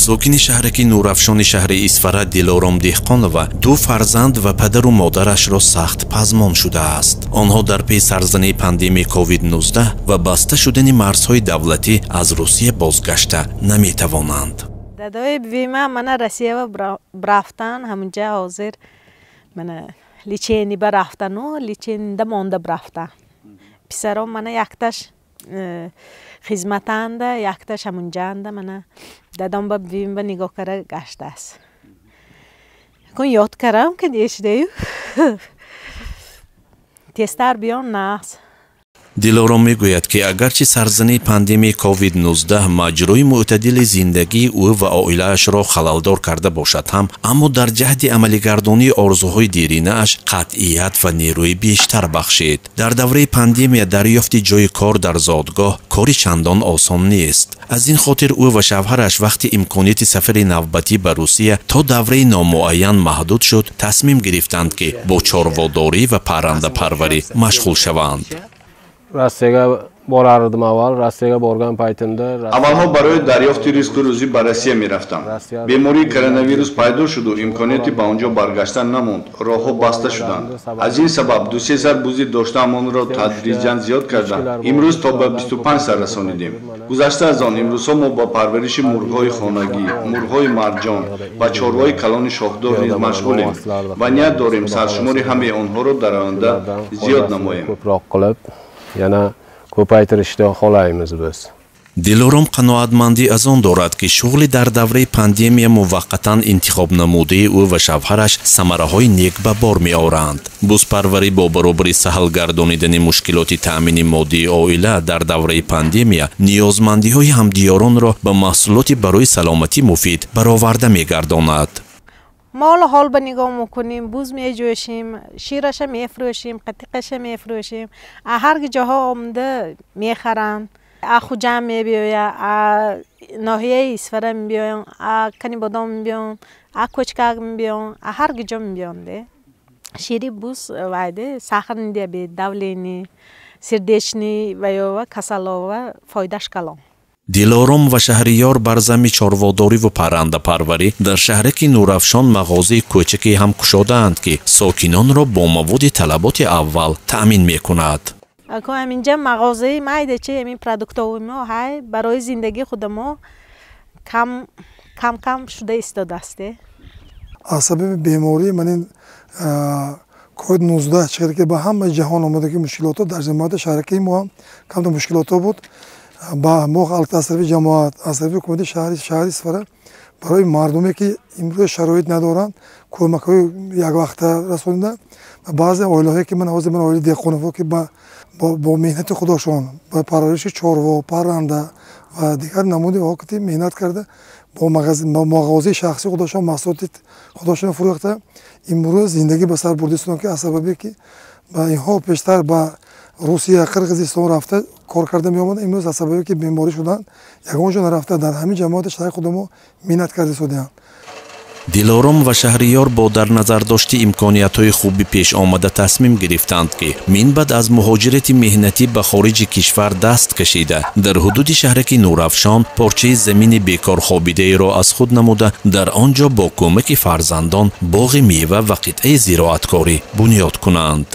Сокини шаҳраки Нурафшони шаҳри Исфара Дилором Деҳқонова ду фарзанд ва падару модарашро сахт пазмон шудааст. Онҳо дар пей сарзании пандемияи COVID-19 ва баста шудани марзҳои давлатӣ аз Русия бозгашта наметавонанд. Дадои бивима мана Россиява брафтан, ҳамунҷа ҳозир мана лечение ба рафтану лечение да монда брафтан. Писаром мана якташ хизматанда, якташ ҳамунҷаанда, мана дадом ба бивим ба нигоҳ кара гаштааст. Кун ёд карам, ки ешидаю тезтар биён нағз. Дилором мегӯяд, ки агарчи сарзании пандемияи COVID-19 маҷрои мӯътадили зиндагии ӯ ва оилаашро халалдор карда бошад ҳам, аммо дар ҷаҳди амалигардонии орзуҳои деринааш қатъият ва нерӯи бештар бахшид. Дар давраи пандемия дарёфти ҷойи кор дар зодгоҳ кори чандон осон нест. Аз ин хотир ӯ ва шавҳараш вақти имконияти сафари навбатӣ ба Русия то давраи номуайян маҳдуд шуд, тасмим гирифтанд, ки бо чорводорӣ ва паррандапарварӣ машғул шаванд. Rossiyaga borardim avval. Rossiyaga borgan paytimda Аввалҳо барои дарёфти ризқу рӯзӣ ба Россия мерафтам. Бемории коронавирус пайдо шуду имконияти ба он ҷо баргаштан намонд, роҳҳо баста шуданд. Аз ин сабаб 2-се сар бузи доштаамонро тадриҷан зиёд карда, имрӯз то ба 25 сар расонидем. Гузашта аз он, имрӯзҳо мо ба парвариши мурғҳои хонагӣ, мурғҳои марҷон ва чорвои калони шохдор низ машғулем ва ният дорем саршумори ҳамаи онҳоро дар оянда зиёд намоем. Ko'proq qilib yana ko'paytirishni xohlaymiz biz. Дилором қаноатмандӣ аз он дорад, ки шуғли дар давраи пандемия муваққатан интихоб намудаи ӯ ва шавҳараш самараҳои нек ба бор меоранд. Бузпарварӣ бо баробари саҳл гардонидани мушкилоти таъмини моддии оила дар давраи пандемия ниёзмандиҳои ҳамдиёронро ба маҳсулоти барои саломатӣ муфид бароварда мегардонад. Молу ҳол ба нигоҳ мекунем, буз меҷӯшем, шираша мефурӯшем, қатиқаша мефурӯшем. А ҳар ҷоҳо омада мехаранд. А Хуҷанд мебиёя, а ноҳияи Исфара мебиёян, а Канибодом мебиён, а Кочкак мебиён, а ҳар ҷо мебиён де. Шири буз вайде сахарный диабет, давление, сердечный ваёва касалова фоидаш калон. Дилором ва Шаҳриёр бар зами чорводориву паррандапарварӣ дар шаҳраки Нурафшон мағозаи кӯчаке ҳам кушодаанд, ки сокинонро бо маводи талаботи аввал таъмин мекунад. Ако ҳаминҷа мағозаи майдачи ҳамин продуктовый мо ҳай барои зиндагии худамо кам кам кам шуда истодааст. Аз сабаби бемории манин ковид 19 чӣ ки ба ҳамаи ҷаҳон омада, ки мушкилотҳо дар ҷамоати шаҳракии мо ҳам камта мушкилотҳо буд. Ба мо аз тарафи ҷамоат, аз тарафи ҳукумати шаҳри Исфара барои мардуме, ки имрӯз шароит надоранд, кӯмакҳои яквақта расонида ва баъзе оилаҳое, ки ман ҳозир ман оилаи деҳқоновҳо, ки бо меҳнати худошон ба парвариши чорво, парранда ва дигар намуди ки меҳнат карда, бо мағозаи шахсии худошон маҳсулоти худошон фурӯхта, имрӯз зиндагӣ ба сар бурдистон, ки аз сабабе ки ба инҳо пештар ба Русия, Қирғизистон рафта кор карда меомаданд, имрӯз аз сабабе ки беморӣ шуданд, ягон ҷо нарафта, дар ҳамин ҷамоати шаҳри худамо меҳнат карда истодаанд. Дилором ва Шаҳриёр бо дар назардошти имкониятҳои хуби пешомада тасмим гирифтанд, ки минбаъд аз муҳоҷирати меҳнатӣ ба хориҷи кишвар даст кашида, дар ҳудуди шаҳраки Нурафшон порчаи замини бекорхобидаеро аз худ намуда, дар он ҷо бо кӯмаки фарзандон боғи мева ва қитъаи зироаткорӣ бунёд кунанд.